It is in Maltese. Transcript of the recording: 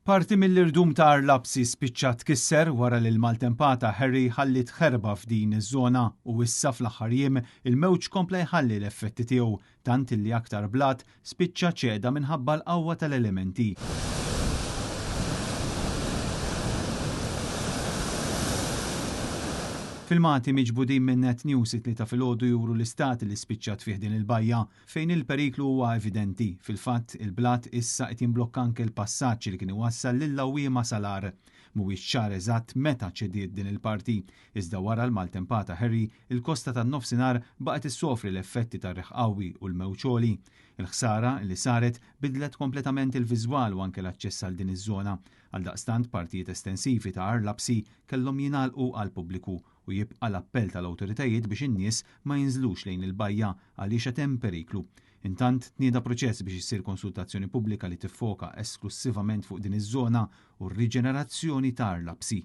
Parti mill-irdum ta' Għar Lapsi spiċċa tkisser wara li l-maltempata Harry ħalliet ħerba f'din iż-żona u issa fl-aħħar jiem il-mewġ kompla jħalli l-effetti tiegħu tant illi aktar blat spiċċa ċeda minħabba l-qawwa tal-elementi. Filmati miġbudin minn Net News it-Tlieta filgħodu juru l-istat li spiċċat fih din il-bajja fejn il-periklu huwa evidenti. Fil-fatt, il-blat issa qed jimblokka anke l-passaġġ li kien iwassal lill-għawwiema sal-għar. Mhuwiex ċar eżatt meta ċediet din il-parti, iżda wara l-maltempata Harry, il-kosta tan-Nofsinhar baqgħet issofri l-effetti tar-riħ qawwi u l-mewġ għoli. Il-ħsara li saret bidlet kompletament il-viżwal u anke l-aċċess għal din iż-żona. Għaldaqstant partijiet estensivi ta' Għar Lapsi kellhom jingħalqu għall-pubbliku u jibqa' l-appell tal-awtoritajiet biex in-nies ma jinżlux lejn il-bajja għaliex qed hemm periklu. Intant, tnieda proċess biex issir konsultazzjoni pubblika li tiffoka esklussivament fuq din iż-żona u r-riġenerazzjoni ta' Għar Lapsi.